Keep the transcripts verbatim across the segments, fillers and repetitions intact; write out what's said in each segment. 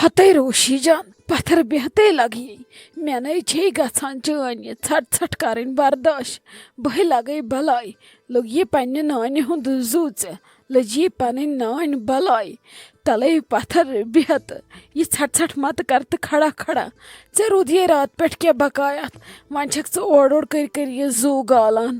ہتے روشی جان، پتھر بیہتے لگی۔ مےٚ نے چھے گژھان چٲنۍ یہِ ژھٹھ ژھٹھ کرٕنۍ برداش۔ بہٕ لگے بلاے، لوٚگ یہِ پننہِ نانہِ ہُنٛد زُو ژےٚ۔ لٔج یہِ پنٕنۍ نانۍ بلاے۔ تلے پتھر بیہت، یہِ ژھٹھ ژھٹھ مت کر تہٕ کھڑا کھڑا۔ ژےٚ روٗد یہِ رات پٮ۪ٹھ کیٛاہ بقایات؟ وۄنۍ چھکھ ژٕ اورٕ اورٕ کٔرۍ کٔرۍ یہِ زُو گالان۔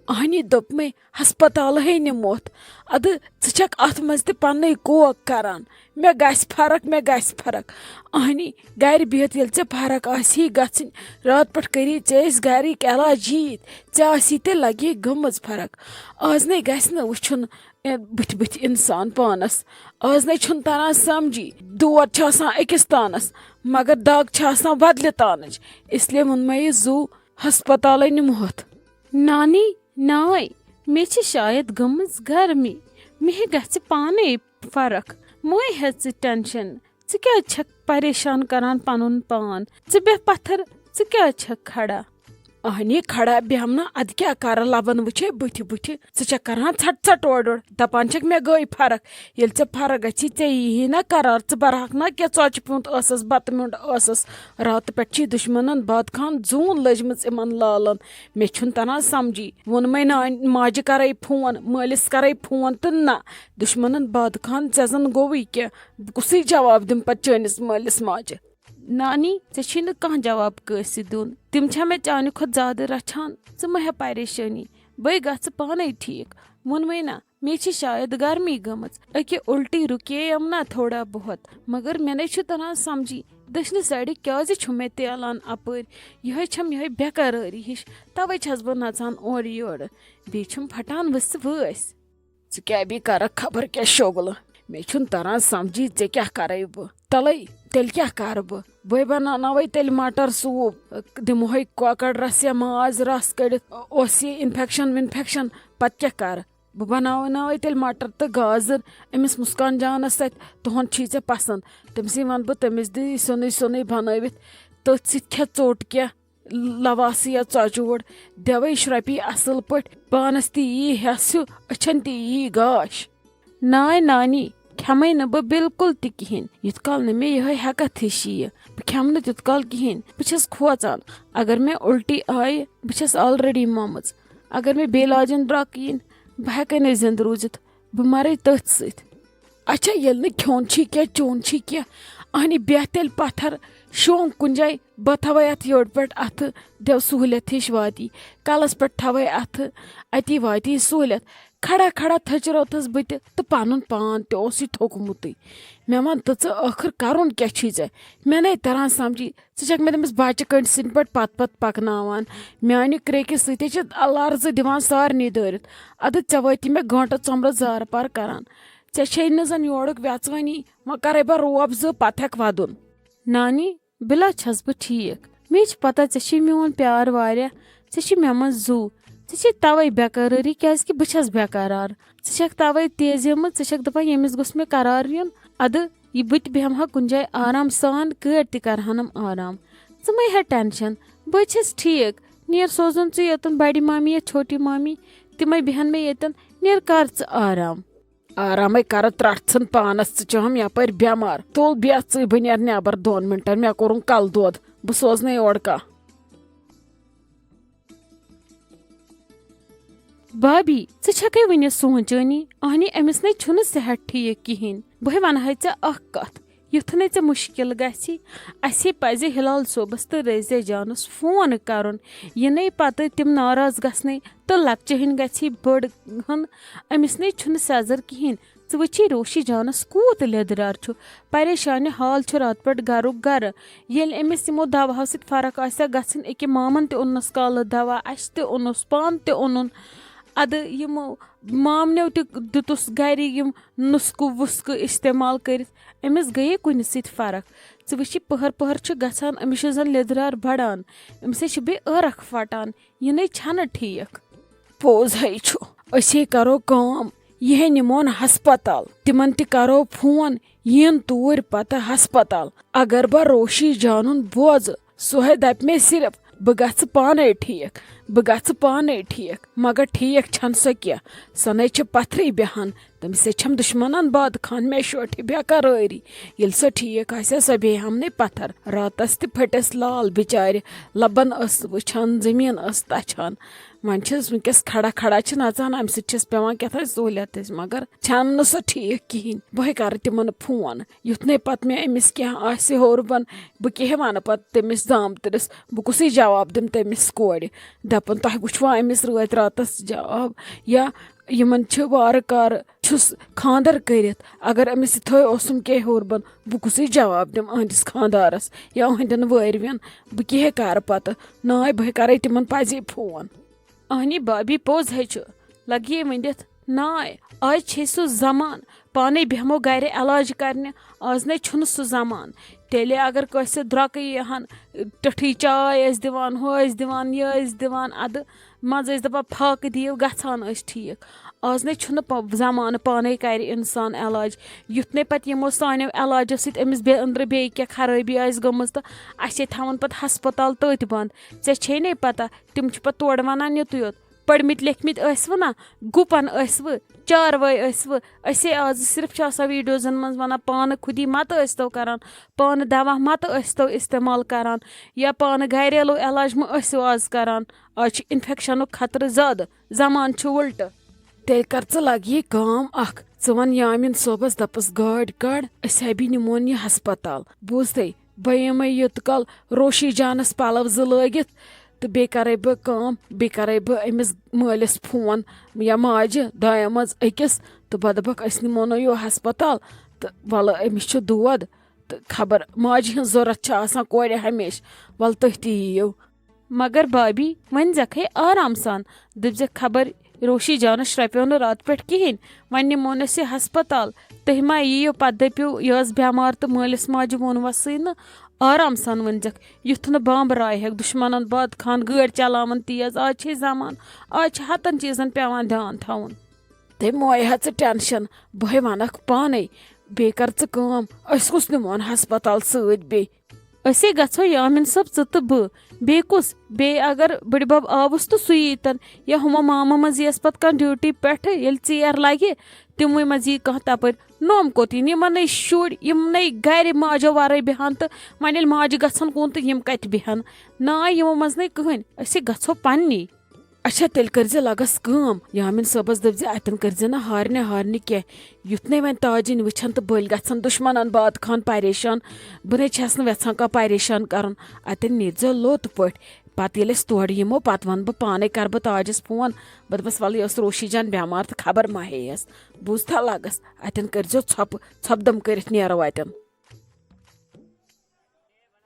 اہنی دوٚپمَے، ہسپتالہے نِموتھ۔ ادٕ ژٕ چھکھ اتھ منٛز تہِ پننٕے کوک کران، مےٚ گژھِ فرق، مےٚ گژھِ فرق۔ اہنی، گرِ بِہِتھ ییٚلہِ ژےٚ فرق آسی گژھٕنۍ، راتہٕ پٮ۪ٹھ کٔری ژےٚ أسۍ گرِکۍ علاج ییٖتۍ، ژےٚ آسی تیٚلہِ لگی گٔمٕژ فرق۔ آز نے گژھِ نہٕ وٕچھُن، اے، بٕتھِ بٕتھِ انسان پانس۔ آز نے چھُنہٕ تران سمجھی، دود چھُ آسان أکِس تانس، مگر دگ چھِ آسان بدلہِ تانٕچ۔ اس لیے ووٚن مےٚ یہِ زُو ہسپتالے نِمہوتھ۔ نانی، ناے، مےٚ چھِ شاید گٔمٕژ گرمی۔ مےٚ گژھِ پانے فرق۔ مہ ہے ژٕ ٹینشن۔ ژٕ کیازِ چھکھ پریشان کران پنُن پان؟ ژٕ بیٚہہ پتھر، ژٕ کیازِ چھکھ کھڑا؟ اہنی کھڑا بیہمہٕ نہٕ، ادٕ کیاہ کرٕ؟ لبن وٕچھے بٕتھِ بٕتھِ، ژٕ چھکھ کران ژھٹ ژھٹ اورٕ یورٕ، دپان چھکھ مےٚ گٔے فرق۔ ییٚلہِ ژےٚ فرق گژھی، ژےٚ ییٖہی نہ قرار، ژٕ برہکھ نہ کینٛہہ، ژۄچہِ پیوٗنت ٲسس، بتہٕ میوٚنٛڈ ٲسس۔ راتہٕ پٮ۪ٹھ چھی دُشمنن باد خان زوٗن لٔجمٕژ یِمن لالن۔ مےٚ چھُنہٕ تران سمجھی۔ ووٚنمَے نانۍ ماجہِ کرے فون، مٲلِس کرے فون تہٕ نہ، دُشمنن باد خان ژےٚ زن گوٚوُے کینٛہہ۔ بہٕ کُسٕے جواب دِمہٕ پتہٕ چٲنِس مٲلِس ماجہِ؟ نانی، ژےٚ چھُے نہٕ کانٛہہ جواب کٲنٛسہِ دیُن۔ تِم چھا مےٚ چانہِ کھۄتہٕ زیادٕ رچھان؟ ژٕ مہ ہےٚ پریشٲنی، بہٕ گژھٕ پانے ٹھیٖک۔ ووٚنمَے نہ، مےٚ چھِ شاید گرمی گٔمٕژ۔ أکہِ الٹی رُکییَم نہ تھوڑا بہت، مگر مےٚ نے چھُ تران سمجھی، دٔچھنہِ سایڈٕ کیازِ چھُ مےٚ تیلان اپٲرۍ؟ یِہے چھم یِہے بے قرٲری ہِش، توے چھس بہٕ نژان اورٕ یورٕ، بیٚیہِ چھُم پھٹان ؤسۍ ؤسۍ۔ ژٕ کیٛاہ بیٚیہِ کرکھ خبر کیٛاہ شوگلہٕ؟ مےٚ چھُنہٕ تران سمجھی ژےٚ کیٛاہ کرے بہٕ۔ تلے، تیٚلہِ کیٛاہ کرٕ بہٕ؟ بہٕ بناوناوے تیٚلہِ مٹر سوٗپ، دِمہوے کۄکر رس یا ماز رس کٔڑِتھ۔ اوس یہِ انفیکشن ونفیکشن، پتہٕ کیٛاہ کرٕ؟ بہٕ بناوناوے تیٚلہِ مٹر تہٕ گازر أمِس مسکان جانس سۭتۍ۔ تُہُنٛد چھی ژےٚ پسنٛد، تٔمسٕے ونہٕ بہٕ، تٔمِس دِ یہِ سیُنٕے سیُنٕے بنٲوِتھ، تٔتھۍ سۭتۍ کھےٚ ژوٚٹ کینٛہہ۔ لواس یا ژۄچہِ ووٚڑ، دِوے شرۄپی اصل پٲٹھۍ، پانس تہِ یی حصہٕ، أچھن تہِ یی گاش۔ ناے نانی، کھٮ۪مے نہٕ بہٕ بالکل تہِ کِہیٖنۍ، یُتھ کال نہٕ مےٚ یِہے ہٮ۪کتھ ہِش یِیہِ۔ بہٕ کھٮ۪مہٕ نہٕ تیُتھ کال کِہیٖنۍ، بہٕ چھَس کھوژان۔ اگر مےٚ الٹی آیہِ، بہٕ چھَس already مۄمٕژ۔ اگر مےٚ بے لاجن درٛکھ یِن، بہٕ ہٮ۪کے نہٕ زِندٕ روٗزِتھ، بہٕ مرے تٔتھۍ سۭتۍ۔ اچھا، ییٚلہِ نہٕ کھیوٚن چھی کینٛہہ، چیوٚن چھی کینٛہہ، اہنہِ بیٚہہ تیٚلہِ پتھر، شونٛگ کُنہِ جایہِ، بہٕ تھاوے اتھ یٔڈ پٮ۪ٹھ اتھٕ، دِو سہوٗلیت ہِش واتی۔ کلس پٮ۪ٹھ تھاوے اتھٕ، اتی واتی سہوٗلیت۔ کھڑا کھڑا تھٔچروتھس بہٕ تہِ تہٕ پنُن پان تہِ اوس یہِ تھوٚکمُتٕے۔ مےٚ وَن تہٕ ژٕ، ٲخٕر کرُن کیٛاہ چھی ژےٚ؟ مےٚ نے تران سمجھی، ژٕ چھکھ مےٚ تٔمِس بچہِ کٔنڈۍ سٕنٛدۍ پٲٹھۍ پتہٕ پتہٕ پکناوان۔ میانہِ کرٛیکہِ سۭتۍ چھِ لرزٕ دِوان سارنٕے دٲرِتھ۔ ادٕ ژےٚ وٲتی مےٚ گٲنٛٹہٕ ژۄمرس زارٕ پار کران۔ ژےٚ چھے نہٕ زن یورُک وٮ۪ژٲنی، وۄنۍ کرے بہٕ روب زٕ، پتہٕ ہٮ۪کھ ودُن۔ نانی، بلا چھس بہٕ ٹھیٖک۔ مےٚ چھِ پتہ ژےٚ چھے میون پیار واریاہ۔ ژےٚ چھِ مےٚ منٛز زُو۔ ژےٚ چھے توے بے قرٲری، کیازِ کہِ بہٕ چھس بے قرار۔ ژٕ چھکھ توے تیزیمٕژ، ژٕ چھکھ دپان ییٚمِس گوٚژھ مےٚ قرار یُن۔ ادٕ یہِ بہٕ تہِ بیٚہمہٕ ہا کُنہِ جایہِ آرام سان، کٲڑۍ تہِ کرہنم آرام۔ ژٕ مہ ہےٚ ٹینشن، بہٕ چھس ٹھیٖک۔ نیر سوزُن ژٕ یوٚتن بڑِ مامی یا چھوٹی مامی، تِمے بیٚہن مےٚ ییٚتٮ۪ن۔ نیر کر ژٕ آرام۔ آرامے کرٕ ترٹھ ژھٕن پانس، ژٕ چھہم یپٲرۍ بٮ۪مار۔ تُل بیٚہہ ژٕے، بہٕ نیرٕ نٮ۪بر دۄن منٹن، مےٚ کوٚرُن کلہٕ دود، بہٕ سوزنے اورٕ کانٛہہ۔ بابی، ژٕ چھکھے وُنہِ سونچٲنی؟ اہنی، أمِس نے چھُنہٕ صحت ٹھیٖک کِہیٖنۍ۔ بہٕ ہے ونہٕ ہے ژےٚ اکھ کتھ، یُتھ نے ژےٚ مُشکل گژھی، اسہِ پزِ ہلال صٲبس تہٕ رزیا جانس فون کرُن۔ یہِ نے پتہٕ تِم ناراض گژھنے تہٕ لۄکچہِ ہٕنۍ گژھی بٔڑ ہن۔ أمِس نے چھُنہٕ سیزر کِہیٖنۍ۔ ژٕ وٕچھی روشی جانس کوٗت لیٚدرار چھُ، پریشانہِ حال چھُ راتہٕ پٮ۪ٹھ گرُک گرٕ۔ ییٚلہِ أمِس یِمو دواہو سۭتۍ فرق آسہِ ہا گژھٕنۍ، أکہِ مامن تہِ اوٚننس کالہٕ دوا، اسہِ تہِ اوٚنُس، پانہٕ تہِ اوٚنُن۔ ادٕ یِمو مامنیو تہِ دیُتُس گرِ یِم نُسکہٕ وُسکہٕ استعمال کٔرِتھ، أمِس گٔیے کُنہِ سۭتۍ فرق۔ ژٕ وٕچھی پٔہر پٔہر چھُ گژھان، أمِس چھُ زن لیٚدرار بڑان، أمِس ہے چھِ بیٚیہِ ٲرکھ پھٹان۔ یہِ نے چھنہٕ ٹھیٖک۔ پوٚز ہے چھُ، أسۍ ہے کرو کٲم، یہِ ہے نِمون ہسپتال، تِمن تہِ کرو فون، یِن توٗرۍ پتہٕ ہسپتال۔ اگر بہٕ روشی جانُن بوزٕ، سُہ ہے دپہِ مےٚ صرف، بہٕ گژھٕ پانے ٹھیٖک، بہٕ گژھٕ پانے ٹھیک، مگر ٹھیک چھنہٕ سۄ کینٛہہ۔ سۄ نے چھِ پتھرٕے بیہان۔ تٔمِس سۭتۍ چھم دُشمنن باد خان مےٚ شوٹھِ بے قرٲری۔ ییٚلہِ سۄ ٹھیک آسہِ ہا، سۄ بیہہِ ہم نے پتھر۔ راتس تہِ پھٔٹِس لال بچارِ۔ لبن ٲس وٕچھان، زٔمیٖن ٲس تچھان۔ وۄنۍ چھس وٕنکیٚس کھڑا کھڑا چھِ نژان، امہِ سۭتۍ چھس پٮ۪وان کیٛاہ تام سہوٗلیت اَسہِ، مگر چھم نہٕ سۄ ٹھیک کِہینۍ۔ بہٕ ہے کرٕ تِمن فون، یُتھ نے پتہٕ مےٚ أمِس کینٛہہ آسہِ ہیوٚرمُت، بہٕ کیٛاہ وَنہٕ پتہٕ تٔمِس زامتٕرِس؟ بہٕ کُسٕے جواب دِمہٕ تٔمِس کورِ؟ دَپُن، تۄہہِ وٕچھوا أمِس رٲتۍ راتس جواب؟ یا یِمن چھِ وارٕ کارٕ چھُس خاندر کٔرِتھ، اگر أمِس یِتھٲے اوسُم کینٛہہ ہیوٚرمُت، بہٕ کُسٕے جواب دِمہٕ أہنٛدِس خاندارس یا أہنٛدٮ۪ن وٲرۍوٮ۪ن؟ بہٕ کیٛاہ کرٕ پتہٕ؟ ناے، بہٕ ہے کرے تِمن پزے فون۔ اہنی بابی، پوٚز ہے چھُ، لگیے ؤنِتھ۔ ناے، آز چھے سُہ زمان، پانے بیہمو گرِ علاج کرنہِ۔ آز نے چھُنہٕ سُہ زمان۔ تیٚلہِ اگر کٲنٛسہِ درۄکہٕ یی ہن، ٹٔٹھی چاے ٲسۍ دِوان، ہُہ ٲسۍ دِوان، یہِ ٲسۍ دِوان، ادٕ منٛزٕ ٲسۍ دپان، فاقہٕ دِیِو، گژھان ٲسۍ ٹھیک۔ آز نے چھُنہٕ پ-، زمانہٕ، پانے کرِ انسان علاج۔ یُتھ نے پتہٕ یِمو سانیو علاجو سۭتۍ أمِس بے أنٛدرٕ بیٚیہِ کینٛہہ خرٲبی آسہِ گٔمٕژ، تہٕ اسہِ ہے تھاوان پتہٕ ہسپتال تٔتۍ بند۔ ژےٚ چھے نے پتہ، تِم چھِ پتہٕ تورٕ ونان یُتُے یوت۔ پٔرمٕتۍ لیکھمٕتۍ ٲسوٕ نا، گُپن ٲسوٕ، چاروٲے ٲسوٕ؟ أسے آز صرف چھِ آسان ویڈیوزن منٛز ونان، پانہٕ خودی متہٕ ٲسۍتو کران، پانہٕ دوا متہٕ ٲسۍتو استعمال کران، یا پانہٕ گریلو علاج مہٕ ٲسِو آز کران۔ آز چھُ انفیکشنُک خطرٕ زیادٕ، زمانہٕ چھُ الٹہٕ۔ تیٚلہِ کر ژٕ لگیے کٲم اکھ، ژٕ ون یامین صٲبس، دپس، گٲڑۍ کڑ، أسۍ ہیبی نِمون یہِ ہسپتال۔ بوٗزتھٕے، بہٕ یِمے یوت کال روشی جانس پلو زٕ لٲگِتھ، تہٕ بیٚیہِ کرے بہٕ کٲم، بیٚیہِ کرے بہٕ أمِس مٲلِس فون یا ماجہِ، دۄیو منٛز أکِس، تہٕ بہٕ دپکھ، أسۍ نِمون یہِ ہسپتال، تہٕ ولہٕ أمِس چھُ دود، تہٕ خبر ماجہِ ہٕنٛز ضروٗرت چھِ آسان کورِ ہمیشہٕ، ولہٕ تُہۍ تہِ یِیِو۔ مگر بابی، وۄنۍ زٮ۪کھ ہے آرام سان، دٔپزٮ۪کھ، خبر روشی جانس شرٛپیو نہٕ راتہٕ پٮ۪ٹھ کِہیٖنۍ، وۄنۍ نِمون أسۍ یہِ ہسپتال۔ تُہۍ ما یِیِو پتہٕ دٔپِو، یہِ ٲس بٮ۪مار تہٕ مٲلِس ماجہِ ووٚنوَسٕے نہٕ۔ آرام سان ؤنۍزٮ۪کھ، یُتھ نہٕ بمب راے ہٮ۪کھ دُشمنن باد خان گٲڑۍ چلاوان تیز۔ آز چھے زمان، آز چھِ ہتن چیٖزن پٮ۪وان دھیان تھاوُن۔ تٔمۍ موے ہا ژٕ ٹینشن، بہٕ ہے ونکھ پانے۔ بیٚیہِ کر ژٕ کٲم، أسۍ کُس نِمون ہسپتال سۭتۍ بیٚیہِ؟ أسے گژھو یامین صٲب، ژٕ تہٕ بہٕ۔ بیٚیہِ کُس؟ بیٚیہِ اگر بٕڈِبب آوُس تہٕ سُہ ییٖتن، یا ہُمو مامہٕ منٛز یِیَس پتہٕ کانٛہہ ڈیوٹی پٮ۪ٹھٕ، ییٚلہِ ژیر لگہِ، تِموٕے منٛز یی کانٛہہ تپٲرۍ۔ نوم کوٚت یِن؟ یِمنے شُرۍ، یِمنے گرِ ماجو ورٲے بیٚہن تہٕ وۄنۍ ییٚلہِ ماجہِ گژھن کُن تہٕ یِم کتہِ بیٚہن؟ نا، یِمو منٛز نے کٕہٕنۍ۔ أسے گژھو پننی۔ اچھا، تیٚلہِ کٔرزِ لگس کٲم، یامین صٲبس دٔپزِ، اتٮ۪ن کٔرزِ نہٕ ہارنہِ ہارنہِ کینٛہہ۔ یُتھ نے وۄنۍ تاجِنۍ وٕچھن تہٕ بٔلۍ گژھن دُشمنن باد خان پریشان۔ بہٕ نے چھس نہٕ وٮ۪ژھان کانٛہہ پریشان کرُن۔ اتٮ۪ن نیٖرزٮ۪و لوٚت پٲٹھۍ۔ پتہٕ ییٚلہِ أسۍ تورٕ یِمو، پتہٕ ونہٕ بہٕ پانے، کرٕ بہٕ تاجس فون۔ بہٕ دپس، ولہٕ، یہِ ٲس روشی جان بٮ۪مار تہٕ خبر ما ہیٚیس۔ بوٗزتھا لگس، اتٮ۪ن کٔرزٮ۪و ژھۄپہٕ، ژھۄپہٕ دم کٔرِتھ نیرو اتٮ۪ن۔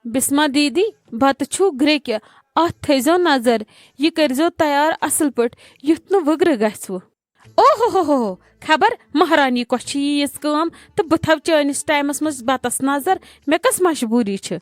بسمہ دیدی، بتہٕ چھُو گرٛیٚکہِ، اتھ تھٲیزیو نظر، یہِ کٔرزیو تیار اصل پٲٹھۍ، یُتھ نہٕ وٕگرٕ گژھِوٕ۔ او ہو ہو ہو ہو، خبر مہرانی کۄس چھِ یہِ یِژھ کٲم تہٕ بہٕ تھاوٕ چٲنِس ٹایمس منٛز بتس نظر، مےٚ کۄس مجبوٗری چھِ؟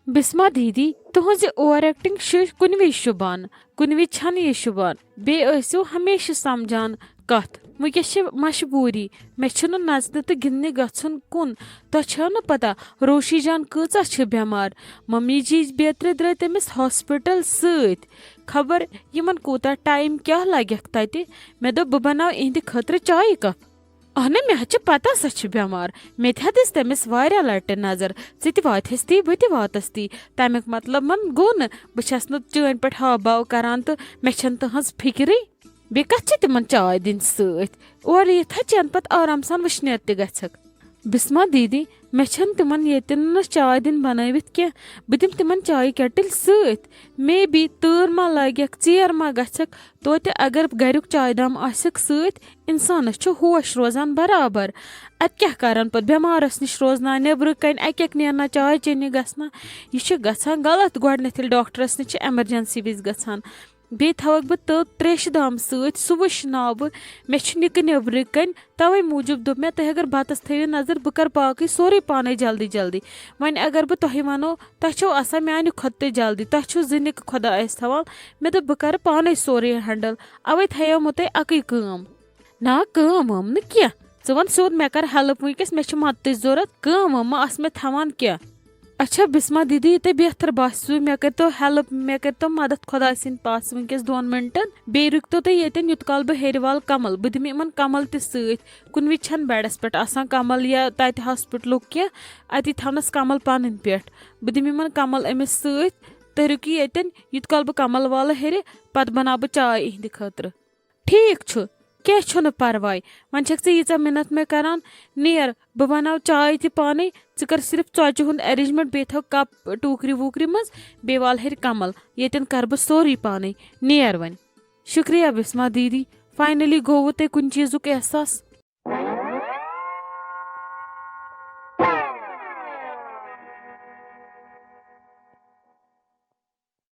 بسمہ دیدی، تُہنٛز یہِ اوور ایکٹنگ چھِ کُنہِ وِزِ شوٗبان، کُنہِ وِزِ چھنہٕ یہِ شوٗبان، بیٚیہِ ٲسِو ہمیشہِ سمجھان کتھ۔ وٕنکیٚس چھِ مجبوٗری، مےٚ چھُنہٕ نژنہِ تہٕ گِنٛدنہِ گژھُن کُن۔ تۄہہِ چھو نہٕ پتہ، روشی جان کۭژاہ چھِ بٮ۪مار۔ ممی جی بیترِ درٛاے تٔمِس ہاسپٹل سۭتۍ۔ خبر یِمن کوٗتاہ ٹایم کیٛاہ لگٮ۪کھ تتہِ۔ مےٚ دوٚپ، بہٕ بناو اِہنٛدِ خٲطرٕ چایہِ کپ۔ اہنہ، مےٚ حظ چھِ پتہ سۄ چھِ بٮ۪مار۔ مےٚ تہِ حظ دِژ تٔمِس واریاہ لٹہِ نظر۔ ژٕ تہِ واتہِ ہس تی، بہٕ تہِ واتس تی۔ تمیُک مطلب من گوٚو نہٕ بہٕ چھس نہٕ چٲنۍ پٲٹھۍ ہاو باو کران تہٕ مےٚ چھنہٕ تٕہنٛز فکرٕے۔ بیٚیہِ کتھ چھِ تِمن چاے دِنۍ سۭتۍ؟ اورٕ یِتھ حظ چٮ۪ن پتہٕ آرام سان وٕشنیر تہِ گژھکھ۔ بسمہ دیدی، مےٚ چھَنہٕ تِمَن ییٚتٮ۪ن نہٕ چاے دِنۍ بنٲوِتھ کینٛہہ، بہٕ دِمہٕ تِمَن چایہِ کیٹٕلۍ سۭتۍ۔ مے بی تۭر ما لگٮ۪کھ، ژیر ما گژھٮ۪کھ، توتہِ اگر گریُک چایہِ دام آسٮ۪کھ سۭتۍ، اِنسانَس چھُ ہوش روزان برابر۔ اَتہِ کیٛاہ کَرَن پَتہٕ بٮ۪مارَس نِش روزنا، نیٚبرٕ کَنۍ اَکہِ اَکہِ نیرنا چاے چیٚنہِ گژھنا، یہِ چھُ گژھان غلط۔ گۄڈٕنٮ۪تھ ییٚلہِ ڈاکٹرَس نِش چھِ ایمرجنسی وِزِ گژھان، بیٚیہِ تھاوَکھ بہٕ تہٕ تریشہِ دام سۭتۍ، سُہ وٕشناوٕ۔ مےٚ چھُ نِکہٕ نیٚبرٕ کَنۍ، تَوَے موٗجوٗب دوٚپ مےٚ، تُہۍ اگر بَتَس تھٲیِو نظر، بہٕ کَرٕ باقٕے سورُے پانَے جلدی جلدی۔ وۄنۍ اگر بہٕ تۄہہِ وَنو، تۄہہِ چھو آسان میٛانہِ کھۄتہٕ تہِ جلدی، تۄہہِ چھُو زٕ نِکہٕ خۄدایَس حوال۔ مےٚ دوٚپ، بہٕ کَرٕ پانَے سورُے ہینڈل، اَوَے تھایو مےٚ تۄہہِ اَکٕے کٲم۔ نا، کٲم وٲم نہٕ کینٛہہ۔ ژٕ وَن سیوٚد، مےٚ کَر ہیلپ وٕنکیٚس، مےٚ چھِ مَدتٕچ ضوٚرَتھ، کٲم وٲم مہ آسہٕ مےٚ تھاوان کینٛہہ۔ اچھا بسمہ دیدی، یہِ تۄہہِ بہتر باسِوٕ، مےٚ کٔرۍتو ہیلپ، مےٚ کٔرۍتو مدد خۄداے سٕنٛدۍ پاسہٕ وٕنکیٚس دۄن مِنٹن۔ بیٚیہِ رُکۍتو تُہۍ ییٚتٮ۪ن، یُت کال بہٕ ہیٚرِ والہٕ کمل، بہٕ دِمہٕ یِمن کمل تہِ سۭتۍ۔ کُنہِ وِزِ چھَنہٕ بیڈس پٮ۪ٹھ آسان کمل یا تتہِ ہاسپٹلُک کینٛہہ، اتی تھاونس کمل پنٕنۍ پٮ۪ٹھ۔ بہٕ دِمہٕ یِمن کمل أمِس سۭتۍ۔ تُہۍ رُکِو ییٚتٮ۪ن، یُت کال بہٕ کمل والہٕ ہیٚرِ، پتہٕ بناو بہٕ چاے یِہنٛدِ خٲطرٕ۔ ٹھیٖک چھُ، کینٛہہ چھُنہٕ پرواے۔ وۄنۍ چھکھ ژٕ ییٖژاہ مِنت مےٚ کران، نیر، بہٕ بناو چاے تہِ پانے، ژٕ کر صرف ژۄچہِ ہُنٛد arrangement، بیٚیہِ تھاو کپ ٹوٗکرِ ووٗکرِ منٛز، بیٚیہِ وال ہیٚرِ کمل، ییٚتٮ۪ن کر بہٕ سورُے پانے۔ نیر وۄنۍ۔ شُکریہ بسمہ دیدی، finally گوٚوٕ تۄہہِ کُنہِ چیٖزُک احساس۔